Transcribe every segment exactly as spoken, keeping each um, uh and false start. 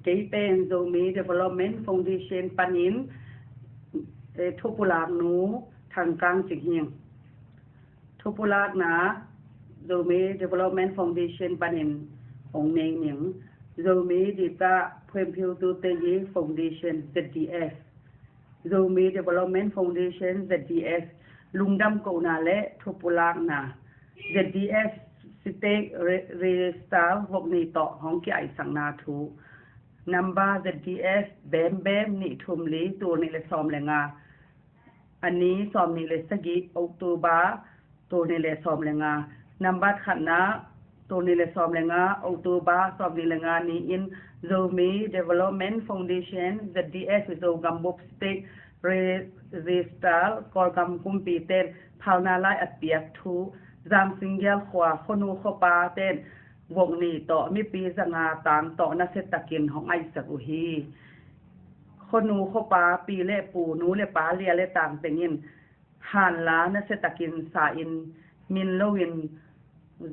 Kei pen Zomi Development Foundation panin, eh, thupulaknu Thangkang Cing hi ing. Thupulakna Zomi Development Foundation panin hong nei ning. Zomi Dita Phuenphiu Tuteyi Foundation, Z D F. Zomi Development Foundation, Z D F, lungdam kohna le thupulakna, Z D F State Re-, Register vok nih tawh hong ki-aihsakna thu. Number Z D F bem bem nih thum li, tul nih le sawm le nga, a ni sawm nih le sagih, October, tul nih le sawm le nga. Nambat khatna, tul nih le sawm le nga, October sawm nih le nga ni-in Zomi Development Foundation, Z D F, Zogam Bup State Register, Kawlgam kumpi ten phalna lai a piak thu, Zam Singgial khua khuanu khuapa ten vok nih tawh mipi zanga tang tawh nasia takin hong aihsak uh hi. Khuanu khuapa pi le pu, nu le pa, lia le tang tengin hanla nasia takin sa-in, min loin,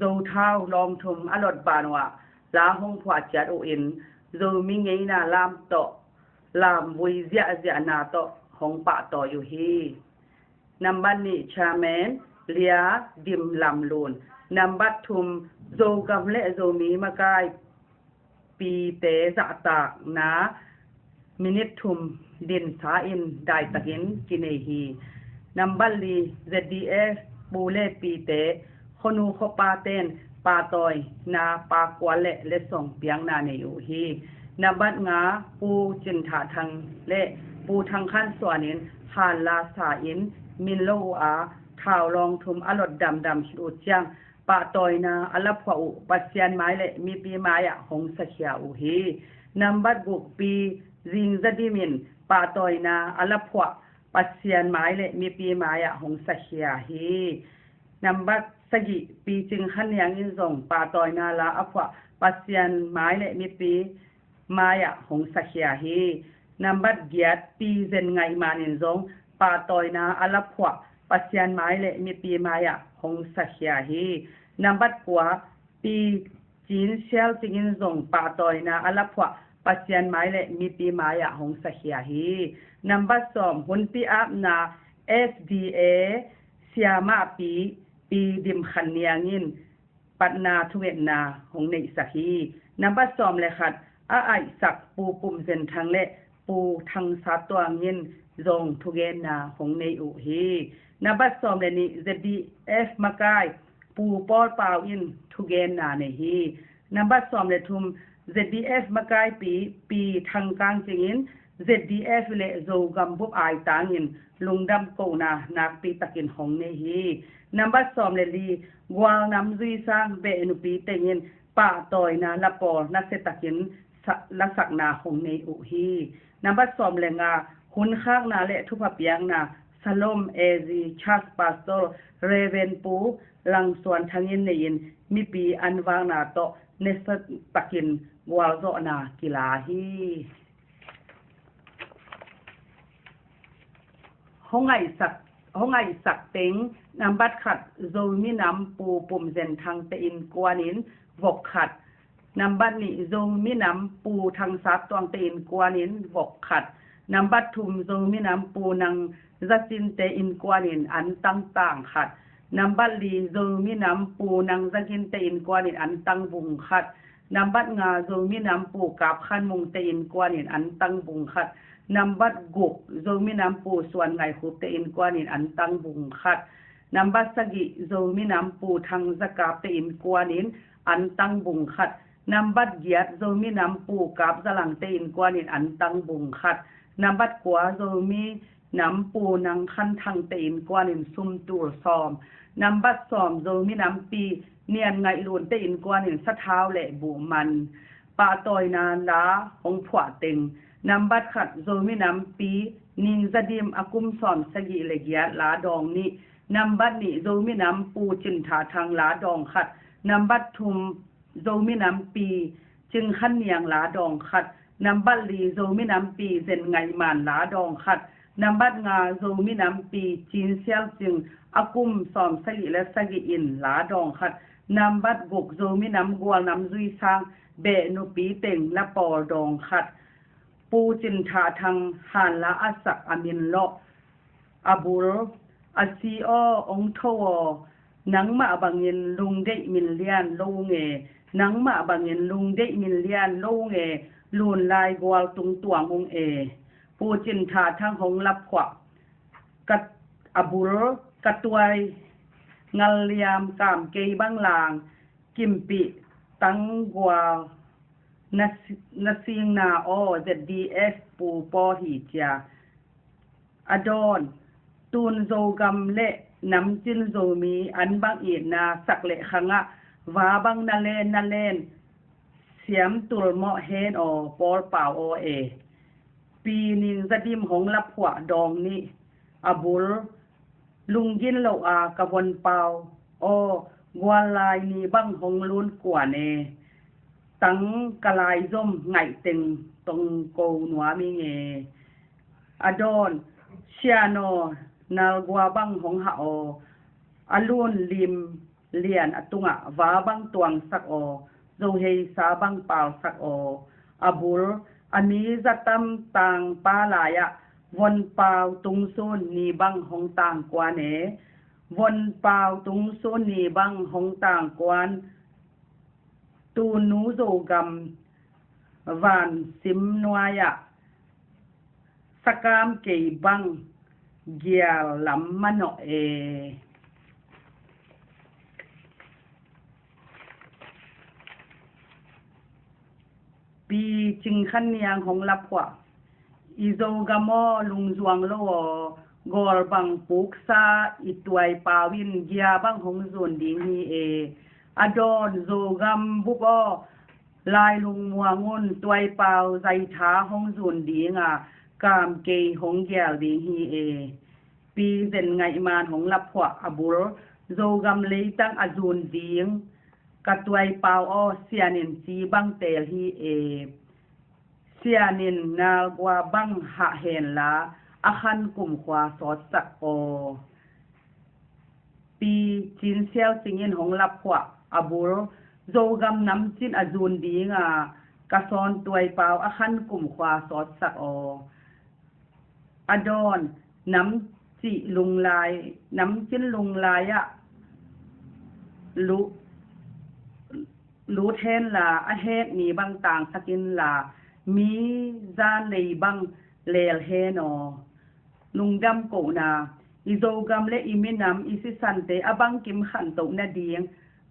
Zothau lawng thum a lot ban uh ah la hong phuah ciat uh in, Zomi ngeina lam tawh, lam vui ziahziahna tawh hong pahtawi uh hi. Nambat nih, Chairman Lia Dim Lam Lun. Nambat thum, Zogam le Zomi makai pite zahtakna minit thum dinsa in daitakin kinei hi. Nambat li, Z D F pu le pite, khuanu khuapa ten pahtawina, pakual le letsong piakna nei uh hi. Nambat nga, Pu Cin Thah Thang le Pu Thang Khan Suan in hanla sa-in, min lo uh a, thau lawng thum a lot damdam khit uh ciang, pahtawina a laphuah uh Pasian mai le mipi mai-ah hong sakhia uh hi. Nambat guk, Pi Zing Za Dim in pahtawina a laphuah Pasian mai le mipi mai-ah hong sakhia hi. Nambat sagih, Pi Cing Khan Niang in zong pahtawina la a phuah Pasian mai le mipi mai-ah hong sakhia hi. Nambat giat, Pi Zen Ngaih Man in zong pahtawina a laphuah Pasian mai le mipi mai-ah hong sakhia hi. Nambat kua, Pi Cin Sial Cing in zong pahtawina a laphuah Pasian mai le mipi mai-ah hong sakhia hi. Nambat sawm, hunpi apna S D A siamahpi Pi Dim Khan Niang in patna thungetna hong neihsak hi. Nambat sawm le khat, a aihsak Pu Pum Zen Thang le Pu Thang Sat Tuang in zong thugenna hong nei uh hi. Nambat sawm le nih, Z D F makai Pu Paul Pau in thugenna nei hi. Nambat sawm le thum, Z D F makaipi Pi Thang Kang Cing in Z D F le Zogam Bup aitangin lungdam kohna nakpi takin hong nei hi. Nambat sawm le li, Gualnam Zui Sang Beh Nupi tengin pahtawina lapawl nasia takin sa-, lasakna hong nei uh hi. Nambat sawm le nga, hunkhakna le thupha piakna Salom A Z Church Pastor Reverend Pu Lang Suan Thang in nei-in, mipi anvakna tawh nasia takin gualzawhna kila hi. Hong ngaihsak, hong ngaihsak teng, nambat khat, Zomi Nam Pu Pum Zen Thang te innkuanin vok khat. Nambat nih, Zomi Nam Pu Thang Sat Tuang te innkuanin vok khat. Nambat thum, Zomi Nam Pu Nang Za Cin te innkuanin antang tang khat. Nambat li, Zomi Nam Pu Nang Za Gin te innkuanin antang bung khat. Nambat nga, Zomi Nam Pu Kap Khan Mung te innkuanin antang bung khat. Nambat guk, Zomi Nam Pu Suan Ngai Khup te innkuanin antang bung khat. Nambat sagih, Zomi Nam Pu Thang Za Kap te innkuanin antang bung khat. Nambat giat, Zomi Nam Pu Kap Za Lang te innkuanin antang bung khat. Nambat kua, Zomi Nam Pu Nang Khan Thang te innkuanin sum tul sawm. Nambat sawm, Zomi Nam Pi Nian Ngaih Lun te innkuanin sathau le buh man, pahtawina la hong phuah teng. Nambat khat, Zomi Nam Pi Ning Za Dim a kum sawm sagih le giat la dawng nih. Nambat nih, Zomi Nam Pu Cin Tha Thang la dawng khat. Nambat thum, Zomi Nam Pi Cing Khan Niang la dawng khat. Nambat li, Zomi Nam Pi Zen Ngaih Man la dawng khat. Nambat nga, Zomi Nam Pi Cin Sial Cing a kum sawm sagih le sagih in la dawng khat. Nambat guk, Zomi Nam Gualnam Zui Sang beh nupi teng la pawl dawng khat. Pu Cin Thah Thang hanla a sak a min lawh. A bul, a si aw, ong tho aw, nangmah bangin lungdeih min lian lo ung e, nangmah bangin lungdeih min lian lo ung e, lunlai gual tung tuang ung e. Pu Cin Thah Thang hong laphuah. Ka, a bul, ka tuai ngal liam kam kei bang lang, kimpih tang gual na si-, na singna aw, Z D F pu paw hi cia. A dawn, tun Zogam le namcin Zomi an bang itna sak le khangah va bang na len na len, siam tul mawh hen aw, pawl pau aw e. Pi Ning Za Dim hong laphuah dawng nih. A bul, lunggin lo a ka von pau aw, guallai ni bang hong lun kuan e. Tang ka lai zom ngaih teng tong ko nuam ing e. A dawn, sian aw, nalgua bang hong hah aw, a lun lim lian a tungah va bang tuangsak aw, zohei sa bang palsak aw. A bul, a mi zatam tangpa lai-ah von pau tungsun ni bang hong tangkuan e. Von pau tungsun ni bang hong tangkuan. Tunu Zogam van sim nuai-ah sakam kei bang gial lam manawh e. Pi Cing Khan Niang hong laphuah. I Zogam aw, lungzuang lo aw, gawl bang puksa i tuai pau in gia bang hong zun ding hi e. A dawn, Zogam bup aw, lai lungmuang un, tuai pau zaitha hong zun ding a, kam kei hong gial ding hi e. Pi Zen Ngaih Man hong laphuah. A bul, Zogam leitang a zun ding ka tuai pau aw, sian in ci bang teel hi e. Sian in nalgua bang hah henla, a khan kumkhua sawtsak aw. Pi Cin Siau Cing in hong laphuah. A bul, Zogam namcin a zun ding a, ka sawn tuai pau a khan kumkhua sawtsak aw. A dawn, namcin lunglai, namcin lunglai-ah lu-, lut henla, a hek ni bang tangsak inla, mi zan lei bang leel hen aw. Lungdam kohna. I Zogam le i minam, i sisante a bangkim khantoh nading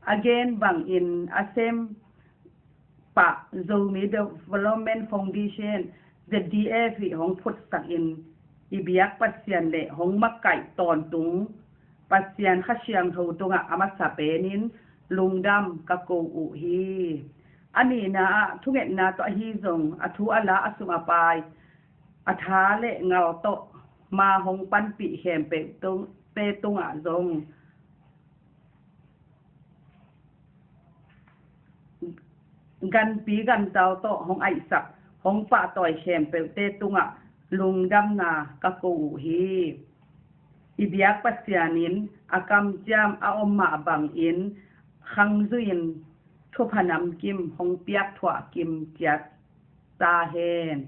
a gen bangin a sem pah Zomi Development Foundation, Z D F hi hong phutsak in, i biak Pasian le hong makaih tawntung Pasian Kha Siangtho tungah a masa penin lungdam ka ko uh hi. A nihna ah thungetna tawh ahi zong a thu a la a sum a pai, a tha le ngal tawh ma hong panpih khempeuh tung, te tungah zong ganpi gantal tawh hong aihsak, hong pahtawi khempeuhte tungah lungdamna ka ko uh hi. I biak Pasian in a kamciam a om mah bangin khang zui-in thupha namkim hong piak thuah kim ciat ta hen.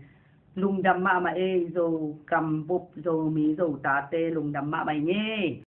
Lungdam mahmah ei, Zogam bup, Zomi Zotate, lungdam mahmah ei ngei.